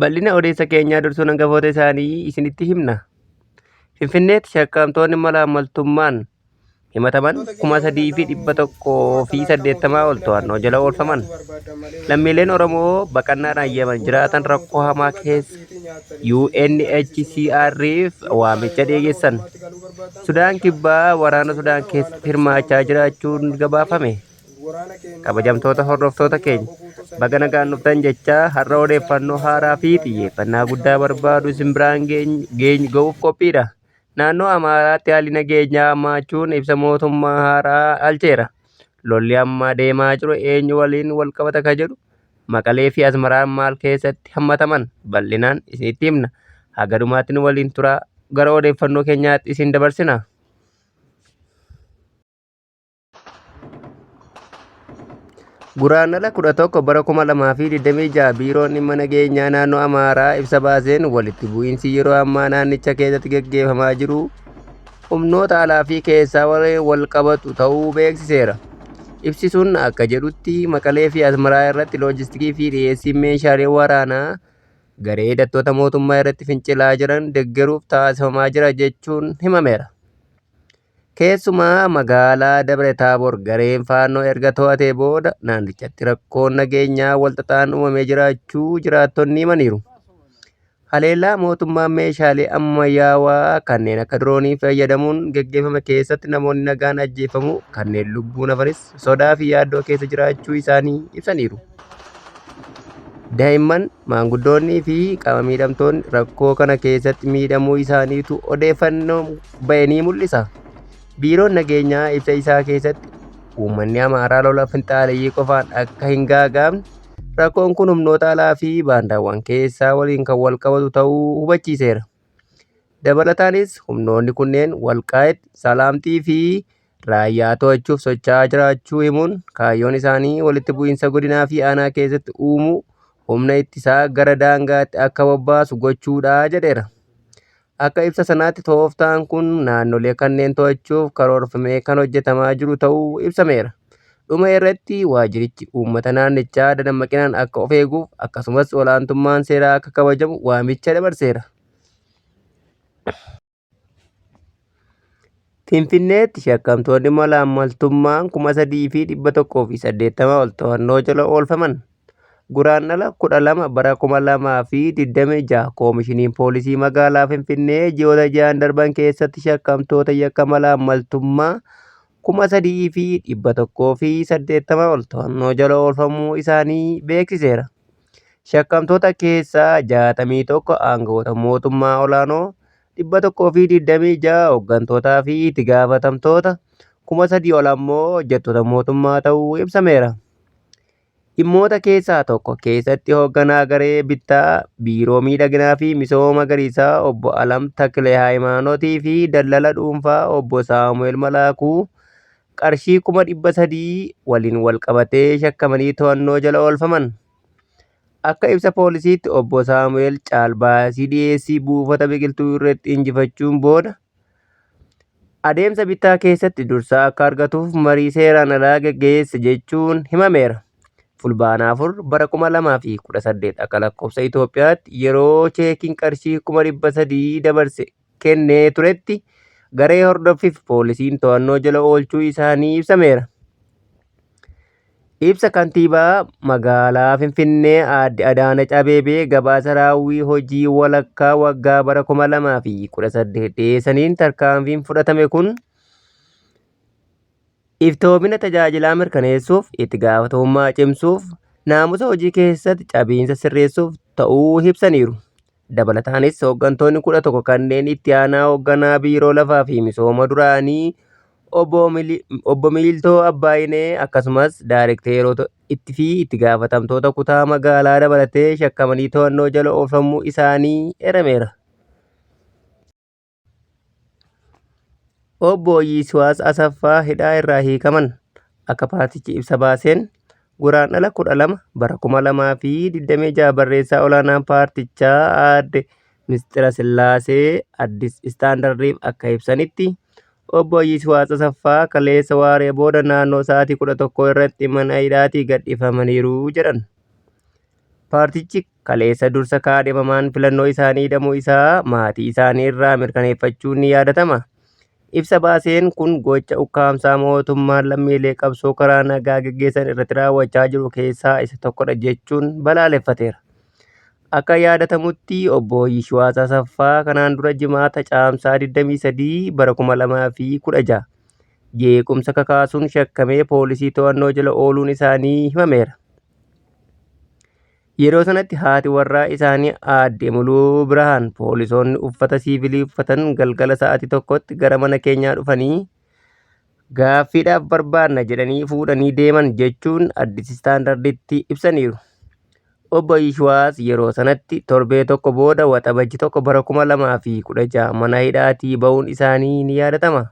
Bal'ina odeessa keenyaa dursuun hangafoota isaanii isinitti himna. Finfinneetti shakkamtoonni malaammaltummaan himataman 3,180 ol to'annoo jala oolfaman. Lammiileen Oromoo baqannaadhaan Yemen jiraatan rakkoo hamaa keessa UNHCR'f waamicha dhiyeessan. Sudaan Kibbaa waraana Sudaan keessatti hirmaachaa jiraachuun gabaafame. Kabajamtoota hordoftoota keenya, baga nagaan dhuftan jechaa har'a odeeffannoo haaraa fi xiyyeeffannaa guddaa barbaadu isin biraan ga'uuf qophiidha. Naannoo Amaaraatti haalli nageenyaa hammaachuun ibsa mootummaa haaraa dhalcheera. Lolli amma deemaa jiru eenyu waliin wal qabata ka jedhu, Maqalee fi Asmaraan maal keessatti hammataman bal'inaan isinitti himna. Haga dhumaatti nu waliin turaa gara odeeffannoo keenyaatti isin dabarsina. Guraandhala 11 bara 2026 Biiroon Dhimma Nageenyaa Naannoo Amaaraa ibsa baaseen walitti bu'iinsi yeroo ammaa naannicha keessatti gaggeeffamaa jiru humnoota alaa fi keessaa waliin wal qabatu ta'uu beeksiseera. Ibsi sun akka jedhutti Maqalee fi Asmaraa irratti loojistikii fi dhiyeessiin meeshaalee waraanaa garee hidhattoota mootummaa irratti fincilaa jiran deggeruuf taasifamaa jira jechuun himameera. Keessumaa magaalaa Dabra Taabor gareen Faannoo erga to'atee booda naannichatti rakkoon nageenyaa walxaxaan uumamee jiraachuu jiraattonni himaniiru. Haleellaa mootummaan meeshaalee ammayyaawaa kanneen akka diroonii fayyadamuun geggeeffame keessatti namoonni nagaan ajjeefamuu, kanneen lubbuun hafanis sodaa fi yaaddoo keessa jiraachuu isaanii ibsaniiru. Daa'imman, maanguddoonnii fi qaama miidhamtoonni rakkoo kana keessatti miidhamuu isaaniitu odeeffannoon ba'e ni mul'isa. Biiroon nageenyaa ibsa isaa keessatti uummanni Amaaraa lola finxaaleyyii qofaan akka hin gaaga'amne rakkoon kun humnoota alaa fi baandaawwan keessaa waliin kan wal qabatu ta'uu hubachiiseera. Dabalataanis humnoonni kunneen Walqaayit, Salaamxii fi Raayyaa to'achuuf socho'aa jiraachuu himuun kaayyoon isaanii walitti bu'iinsa godinaa fi aanaa keessatti uumuu humna ittisaa gara daangaatti akka bobbaasu gochuudha jedheera. Akka ibsa sanaatti tooftaan kun naannolee kanneen to'achuuf karoorfamee kan hojjetamaa jiru ta'uu ibsameera. Dhuma irratti waajjirichi uummata naannichaa dadammaqinaan akka of eeguuf akkasumas olaantummaan seeraa akka kabajamu waamicha dabarseera. Finfinneetti shakkamtoonni malaammaltummaan 3,180 ol to'annoo jala oolfaman. Guraandhala 12 bara 2026 Koomishiniin Poolisii Magaalaa Finfinnee ji'oota ja'an darban keessatti shakkamtoota yakka malaammaltummaa 3,180 ol to'annoo jala oolfamuu isaanii beeksiseera. Shakkamtoota keessaa 61 aangawoota mootummaa olaanoo, 126 hoggantootaa fi itti gaafatamtoota, 3,000 ol ammoo hojjettoota mootummaa ta'uu ibsameera. Dhimmoota keessaa tokko keessatti hoogganaa garee bittaa Biiroo Miidhaginaa fi Misooma Magariisaa Obbo Alam Taklehaayimaanotii fi daldala dhuunfaa Obbo Saamu'eel Malaakuu qarshii 300,000 waliin walqabatee shakkamanii to'annoo jala oolfaman. Akka ibsa poolisiitti Obbo Saamu'eel caalbaasii dhiyeessii buufata biqiltuu irratti injifachuun booda Adeemsa bittaa keessatti dursa akka argatuuf marii seeraan alaa geggeesse jechuun himameera. Fulbaana 4 bara 2018 akka lakkoofsa Itoophiyaatti yeroo cheekiin qarshii 300,000 dabarse kennee turetti garee hordoffiif poolisiin to'annoo jala oolchuu isaanii ibsameera. Ibsa Kantiibaa Magaalaa Finfinnee Aadde Adaanach Abeebee gabaasa raawwii hojii walakkaa waggaa bara 2018 dhiyeessaniin tarkaanfiin fudhatame kun iftoomina tajaajilaa mirkaneessuuf, itti gaafatamummaa cimsuuf, naamusa hojii keessatti cabiinsa sirreessuuf ta'uu ibsaniiru. Dabalataanis hooggantoonni 11 kanneen itti aanaa hoogganaa Biiroo Lafaa fi Misooma duraanii Obbo Miiltoo Abbaayinee akkasumas daarekteerota itti fi itti gaafatamtoota kutaa magaalaa dabalatee shakkamanii to'annoo jala oolfamuu isaanii eerameera. Obbo Yisiwaas Asaffaa hidhaa irraa hiikaman. Akka paartichi ibsa baaseen Guraandhala 12 bara 2026 barreessaa olaanaan paartichaa aadde Misxira Sillaasee Addis Istaandardiif akka ibsanitti Obbo Yisiwaas Asaffaa kaleessa waaree booda naannoo sa'aatii 11 irratti mana hidhaatii gadhiifamaniiru jedhan. Paartichi kaleessa dursa kaadhimamaan filannoo isaanii hidhamuu isaa maatii isaanii irraa mirkaneeffachuun ni yaadatama. Ibsa baaseen kun gocha ukkaamsaa mootummaan lammiilee qabsoo karaa nagaa geggeessan irratti raawwachaa jiru keessaa isa tokkodha jechuun balaaleffateera. Akka yaadatamutti obbo Yishiwaas Asaffaa kanaan dura Jimaata Caamsaa 23 bara 2016 jeequmsa kakaasuun shakkamee poolisii to'annoo jala ooluun isaanii himameera. Yeroo sanatti haati warraa isaanii aadde Muluu Birhaan poolisoonni uffata siivilii uffatan galgala sa'aatii tokkotti gara mana keenyaa dhufanii gaaffiidhaaf barbaanna jedhanii fuudhanii deeman jechuun Addis Standarditti ibsaniiru. Obbo Yishuwaas yeroo sanatti torbee tokko booda Waxabajji 1 bara 2016 mana hidhaatii ba'uun isaanii ni yaadatama.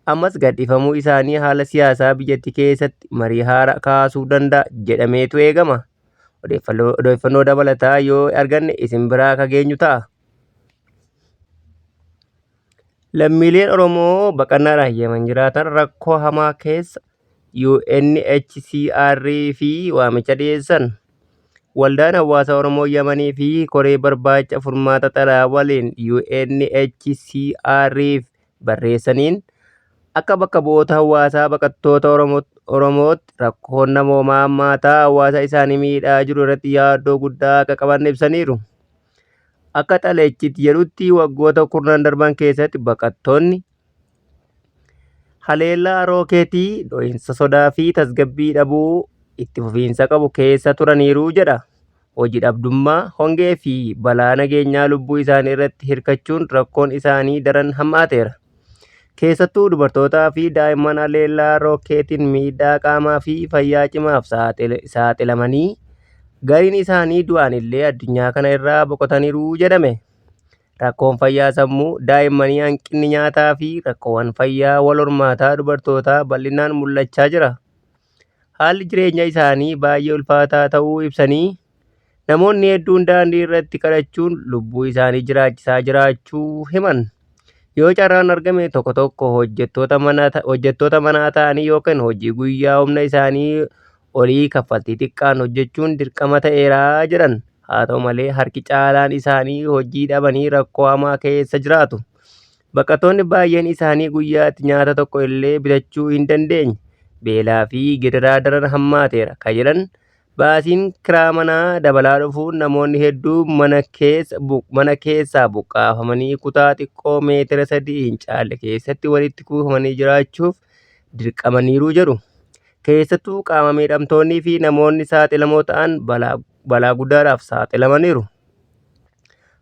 Ammas gadhiifamuu isaanii haala siyaasaa biyyattii keessatti marii haaraa kaasuu danda'a jedhameetu eegama. Odeeffannoo dabalataa yoo arganne isin biraa ka geenyu ta'a. Lammiileen Oromoo baqannaadhaan Yemen jiraatan rakkoo hamaa keessa UNHCR fi waamicha dhiyeessan. Waldaan Hawaasa Oromoo Yamanii fi koree barbaacha furmaata xalayaa waliin UNHCR'f barreessaniin akka bakka bu'oota hawaasaa baqattoota Oromootti rakkoon namoomaa hammaataa hawaasa isaanii miidhaa jiru irratti yaaddoo guddaa akka qaban ibsaniiru. Akka xalayichi jedhutti waggoota kurnan darban keessatti baqattoonni haleellaa rookeetii, dhohinsa sodaa fi tasgabbii dhabuu itti fufiinsa qabu keessa turaniiru jedha. Hojii dhabdummaa, hongee fi balaa nageenyaa lubbuu isaanii irratti hirkachuun rakkoon isaanii daran hammaateera. Keessattuu dubartootaa fi daa'imman haleellaa rookeetiin miidhaa qaamaa fi fayyaa cimaaf saaxilamanii gariin isaanii du'aan illee addunyaa kana irraa boqotaniiru jedhame. Rakkoon fayyaa sammuu daa'immanii, hanqinni nyaataa fi rakkoowwan fayyaa wal hormaataa dubartootaa bal'inaan mul'achaa jira. Haalli jireenya isaanii baay'ee ulfaataa ta'uu ibsanii, namoonni hedduun daandii irratti kadhachuun lubbuu isaanii jiraachisaa jiraachuu himan. Yoo carraan argame tokko tokko hojjettoota manaa ta'anii yookiin hojii guyyaa humna isaanii olii kaffaltii xiqqaan hojjechuun dirqama ta'eera jedhan. Haa ta'u malee harki caalaan isaanii hojii dhabanii rakkoo hamaa keessa jiraatu. Baqattoonni baay'een isaanii guyyaatti nyaata tokko illee bitachuu hin dandeenye. Beelaa fi gidiraa daran hammaateera kan jedhan baasiin kiraa manaa dabalaa dhufuun namoonni hedduun mana keessaa buqqaafamanii kutaa xiqqoo meetira sadii hin caalle keessatti walitti kuufamanii jiraachuuf dirqamaniiru jedhu. Keessattuu qaama miidhamtoonnii fi namoonni saaxilamoo ta'an balaa guddaadhaaf saaxilamaniiru.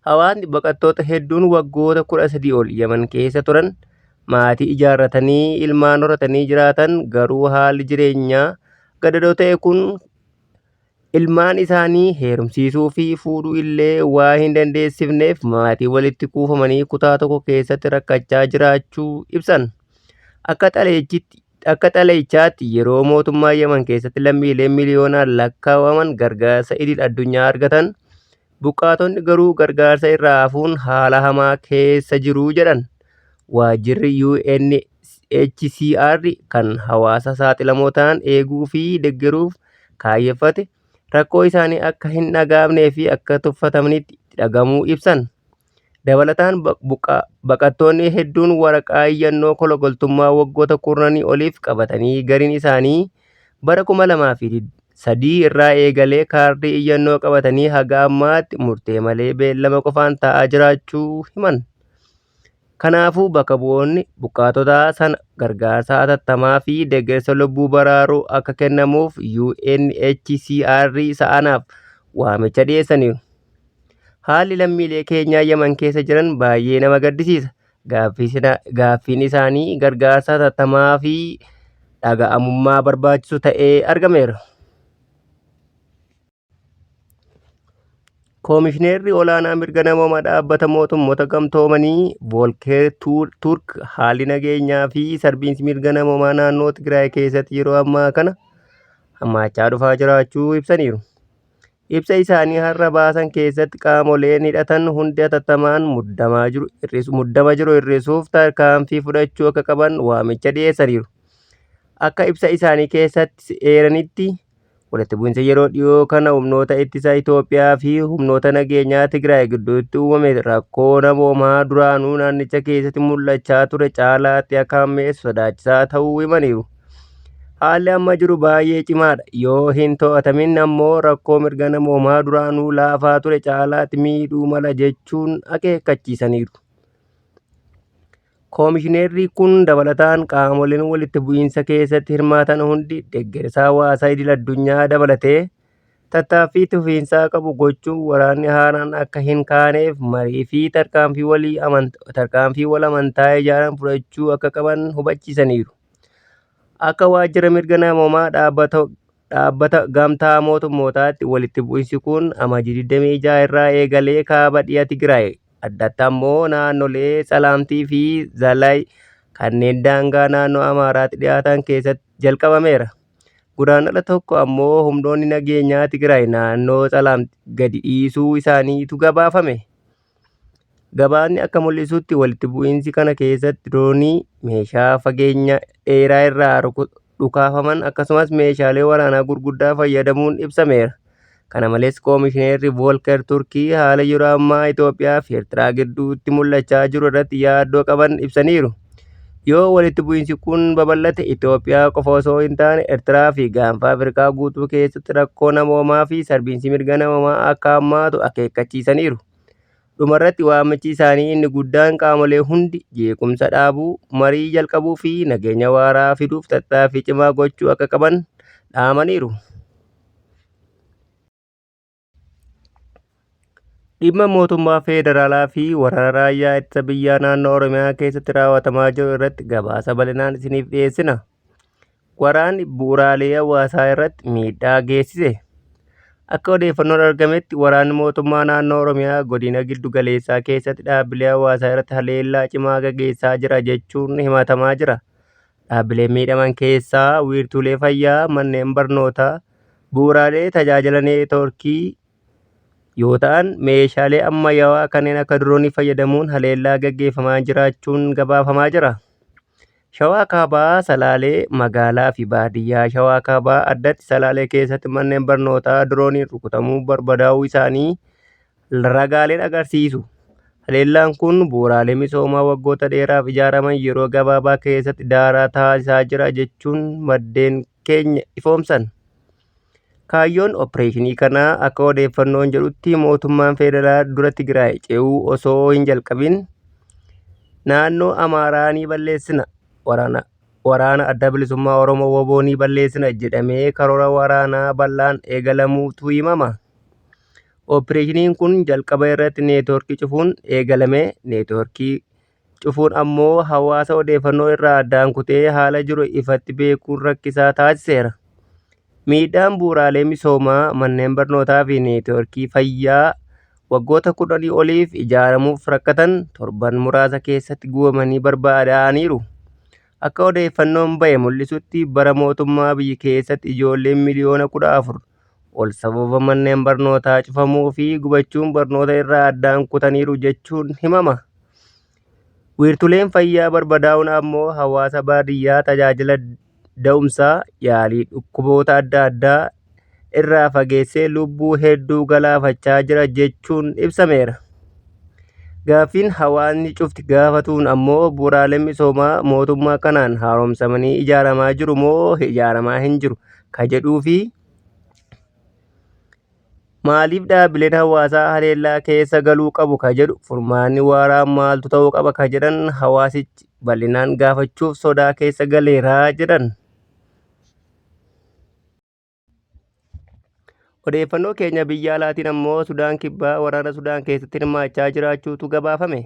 Hawaasni baqattoota hedduun waggoota 13 ol Yaman keessa turan maatii ijaarratanii ilmaan horatanii jiraatan garuu haalli jireenyaa gadadoo ta'e kun ilmaan isaanii heerumsiisuu fi fuudhuu illee waa hin dandeessifneef maatii walitti kuufamanii kutaa tokko keessatti rakkachaa jiraachuu ibsan. Akka xalayichaatti yeroo mootummaa Yaman keessatti lammiileen miliyoonaan lakkaa'aman gargaarsa idil addunyaa argatan Buqqaatonni garuu gargaarsa irraa hafuun haala hamaa keessa jiru jedhan. Waajjirri UNHCR kan hawaasa saaxilamoo ta'an eeguu fi deggeruuf kaayyeffate rakkoo isaanii akka hin dhaga'amnee fi akka tuffatamanitti itti dhaga'amuu ibsan. Dabalataan baqattoonni hedduun waraqaa iyyannoo kologaltummaa waggoota kurnanii oliif qabatanii gariin isaanii bara 2003 irraa eegalee kaardii iyyannoo qabatanii haga ammaatti murtee malee beellama qofaan taa'aa jiraachuu himan. Kanaafuu bakka bu'oonni buqqaatotaa sana gargaarsa hatattamaa fi deeggarsa lubbuu baraaruu akka kennamuuf UNHCR sa'anaaf waamicha dhiyeessaniiru. Haalli lammiilee keenyaa Yaman keessa jiran baay'ee nama gaddisiisa. Gaaffiin isaanii gargaarsa hatattamaa fi dhaga'amummaa barbaachisu ta'ee argameera. Koomishineerri olaanaa mirga namoomaa dhaabbata mootummoota gamtoomanii Voolkeer Turk haalli nageenyaa fi sarbiinsi mirga namoomaa naannoo Tigraay keessatti yeroo ammaa kana hammaachaa dhufaa jiraachuu ibsaniiru. Ibsa isaanii har'a baasan keessatti qaamoleen hidhatan hundi hatattamaan muddama jiru hir'isuuf tarkaanfii fudhachuu akka qaban waamicha dhiyeessaniiru. Akka ibsa isaanii keessatti eeranitti Walitti bu'insa yeroo dhiyoo kana humnoota ittisa Itoophiyaa fi humnoota nageenyaa Tigraay gidduutti uumame rakkoo namoomaa duraanuu naannicha keessatti mul'achaa ture caalaatti akka hammeessu sodaachisaa ta'uu himaniiru. Haalli amma jiru baay'ee cimaadha. Yoo hin to'atamin ammoo rakkoo mirga namoomaa duraanuu laafaa ture caalaatti miidhuu mala jechuun akeekkachiisaniiru. Koomishineerri kun dabalataan qaamoleen walitti bu'iinsa keessatti hirmaatan hundi deeggarsa hawaasaa idil-addunyaa dabalatee tattaaffii itti fufiinsa qabu gochuun waraanni haaraan akka hin kaaneef marii fi tarkaanfii wal amantaa ijaaran fudhachuu akka qaban hubachiisaniiru. Akka waajjira mirga namoomaa dhaabbata gamtaa mootummootaatti walitti bu'insi kun Amajjii 26 irraa eegalee kaaba dhiha Tigraay addatti ammoo naannolee Tsalaamtii fi Zalaay kanneen daangaa naannoo Amaaraatti dhiyaatan keessatti jalqabameera. Guraandhala 1 ammoo humnoonni nageenyaa Tigraay naannoo Tsalaamti gadi dhiisuu isaaniitu gabaafame. Gabaasni akka mul'isutti walitti bu'iinsi kana keessatti diroonii, meeshaa fageenya dheeraa irraa dhukaafaman akkasumas meeshaalee waraanaa gurguddaa fayyadamuun ibsameera. Kana malees Koomishineerri Voolker Turkii haala yeroo ammaa Itoophiyaa fi Eertiraa gidduutti mul'achaa jiru irratti yaaddoo qaban ibsaniiru. Yoo walitti bu'iinsi kun babal'ate Itoophiyaa qofa osoo hin taane Eertiraa fi gaanfa Afrikaa guutuu keessatti rakkoo namoomaa fi sarbiinsi mirga namoomaa akka hammaatu akeekkachiisaniiru. Dhumarratti waamichi isaanii inni guddaan qaamolee hundi jeequmsa dhaabuu, marii jalqabuu fi nageenya waaraa fiduuf tattaaffii cimaa gochuu akka qaban dhaamaniiru. Dhimma mootummaa Feederaalaa fi waraana raayyaa ittisa biyyaa naannoo Oromiyaa keessatti raawwatamaa jiru irratti gabaasa bal'inaan isiniif dhiyeessina. Waraanni bu'uuraalee hawaasaa irratti miidhaa geessise. Akka odeeffannoon argametti waraanni mootummaa naannoo Oromiyaa godina giddu galeessaa keessatti dhaabbilee hawaasaa irratti haleellaa cimaa gaggeessaa jira jechuun himatamaa jira. Dhaabbileen miidhaman keessaa wiirtuulee fayyaa, manneen barnootaa, bu'uuraalee tajaajila neetwoorkii yoo ta'an meeshaalee ammayyaawaa kanneen akka diroonii fayyadamuun haleellaa gaggeeffamaa jiraachuun gabaafamaa jira. Shawaa Kaabaa Salaalee magaalaa fi baadiyyaa Shawaa Kaabaa addatti Salaalee keessatti manneen barnootaa dirooniin rukutamuu barbadaa'uu isaanii ragaaleen agarsiisu. Haleellaan kun bu'uuraalee misoomaa waggoota dheeraaf ijaaraman yeroo gabaabaa keessatti daaraa taasisaa jira jechuun maddeen keenya ifoomsan. Kaayyoon oppireeshinii kanaa akka odeeffannoon jedhutti mootummaan federaalaa dura Tigraay ce'uu osoo hin jalqabin naannoo Amaaraa ni balleessina, waraana Adda Bilisummaa Oromoo WBO ni balleessina jedhamee karoora waraanaa bal'aan eegalamuutu himama. Oppireeshiniin kun jalqaba irratti neetwoorkii cufuun eegalame. Neetwoorkii cufuun ammoo hawaasa odeeffannoo irraa addaan kutee haala jiru ifatti beekuun rakkisaa taasiseera. Miidhaan bu'uuraalee misoomaa, manneen barnootaa fi neetwoorkii fayyaa waggoota kudhanii oliif ijaaramuuf rakkatan torban muraasa keessatti gubamanii barbadaa'aniiru. Akka odeeffannoon bahe mul'isutti bara mootummaa biyya keessatti ijoolleen miliyoona 14 ol sababa manneen barnootaa cufamuu fi gubachuun barnoota irraa addaan kutaniiru jechuun himama. Wiirtuleen fayyaa barbadaa'uun ammoo hawaasa baadiyyaa tajaajila da'umsaa, yaalii dhukkuboota adda addaa irraa fageessee lubbuu hedduu galaafachaa jira jechuun ibsameera. Gaaffiin hawaasni cufti gaafatuun ammoo bu'uuraaleen misoomaa mootummaa kanaan haaromsamanii ijaaramaa jiru moo ijaaramaa hin jiru ka jedhuu fi maaliif dhaabbileen hawaasaa haleellaa keessa galuu qabu ka jedhu furmaanni waaraan maaltu ta'uu qaba ka jedhan hawaasichi bal'inaan gaafachuuf sodaa keessa galeera jedhan. Odeeffannoo keenya biyya alaatiin ammoo Sudaan Kibbaa waraana Sudaan keessatti hirmaachaa jiraachuutu gabaafame.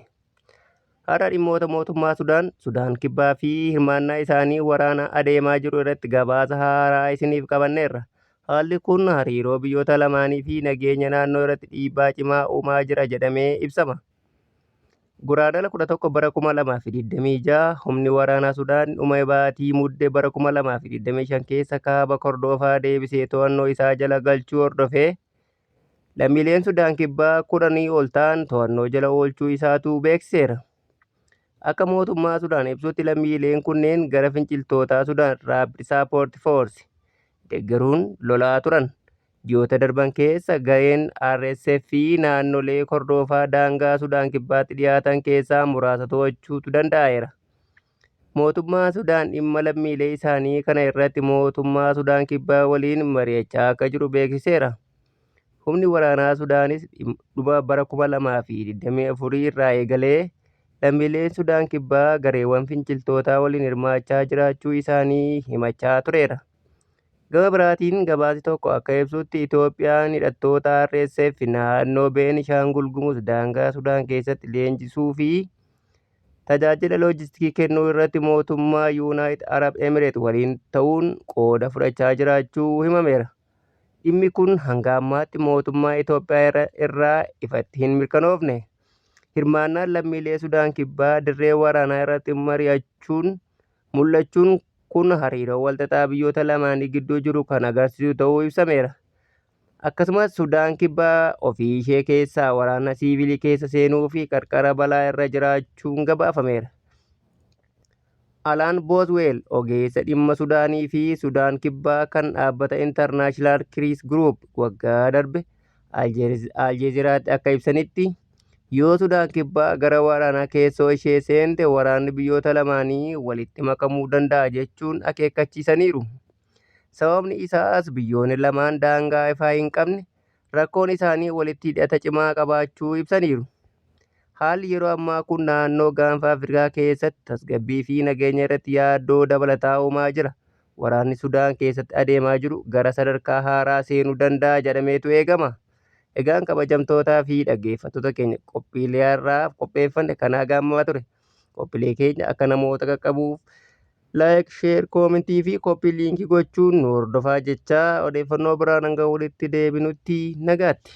Har'a dhimmoota mootummaa Sudaan, Sudaan Kibbaa fi hirmaannaa isaanii waraana adeemaa jiru irratti gabaasa haaraa isiniif qabanneerra. Haalli kun hariiroo biyyoota lamaanii fi nageenya naannoo irratti dhiibbaa cimaa uumaa jira jedhamee ibsama. Guraandhala 11 bara 2026 humni waraanaa Sudaan dhuma baatii Mudde bara 2025 keessa kaaba Kordoofaa deebisee to'annoo isaa jala galchuu hordofee lammiileen Sudaan Kibbaa kudhanii ol ta'an to'annoo jala oolchuu isaatu beeksiseera. Akka mootummaa Sudaan ibsutti lammiileen kunneen gara finciltootaa Sudaan Rapid Support Force deggeruun lolaa turan. Ji'oota darban keessa gareen RSF naannolee Kordoofaa daangaa Sudaan Kibbaatti dhiyaatan keessaa muraasa to'achuutu danda'eera. Mootummaan Sudaan dhimma lammiilee isaanii kana irratti mootummaa Sudaan Kibbaa waliin mari'achaa akka jiru beeksiseera. Humni waraanaa Sudaanis dhuma bara 2024 irraa eegalee lammiileen Sudaan Kibbaa gareewwan finciltootaa waliin hirmaachaa jiraachuu isaanii himachaa tureera. Gama biraatiin gabaasni tokko akka ibsutti Itoophiyaan hidhattoota RSF naannoo Beenishaangul Gumuz daangaa Sudaan keessatti leenjisuu fi tajaajila loojistikii kennuu irratti mootummaa Yuunaayitid Arab Emireet waliin ta'uun qooda fudhachaa jiraachuu himameera. Dhimmi kun hanga ammaatti mootummaa Itoophiyaa irraa ifatti hin mirkanoofne. Hirmaannaan lammiilee Sudaan Kibbaa dirree waraanaa irratti mari'achuun mul'achuun kun hariiroo walxaxaa biyyoota lamaanii gidduu jiru kan agarsiisu ta'uu ibsameera. Akkasumas Sudaan Kibbaa ofii ishee keessaa waraana siivilii keessa seenuu fi qarqara balaa irra jiraachuun gabaafameera. Alaan Boosweel ogeessa dhimma Sudaanii fi Sudaan Kibbaa kan dhaabbata International Crisis Group waggaa darbe Aljeeziraatti akka ibsanitti, yoo Sudaan Kibbaa gara waraanaa keessoo ishee seente waraanni biyyoota lamaanii walitti makamuu danda'a jechuun akeekkachiisaniiru. Sababni isaas biyyoonni lamaan daangaa ifaa hin qabne rakkoon isaanii walitti hidhata cimaa qabaachuu ibsaniiru. Haalli yeroo ammaa kun naannoo gaanfa Afrikaa keessatti tasgabbii fi nageenya irratti yaaddoo dabalataa uumaa jira. Waraanni Sudaan keessatti adeemaa jiru gara sadarkaa haaraa seenuu danda'a jedhameetu eegama. Egaan kabajamtootaa fi dhaggeeffattoota keenya, qophiilee har'aaf qopheeffanne kanaa gaammaa ture. Qophiilee keenya akka namoota qaqqabuuf like, share, comment fi copy link gochuun nu hordofaa jechaa, odeeffannoo biraan hanga walitti deebinutti nagaatti.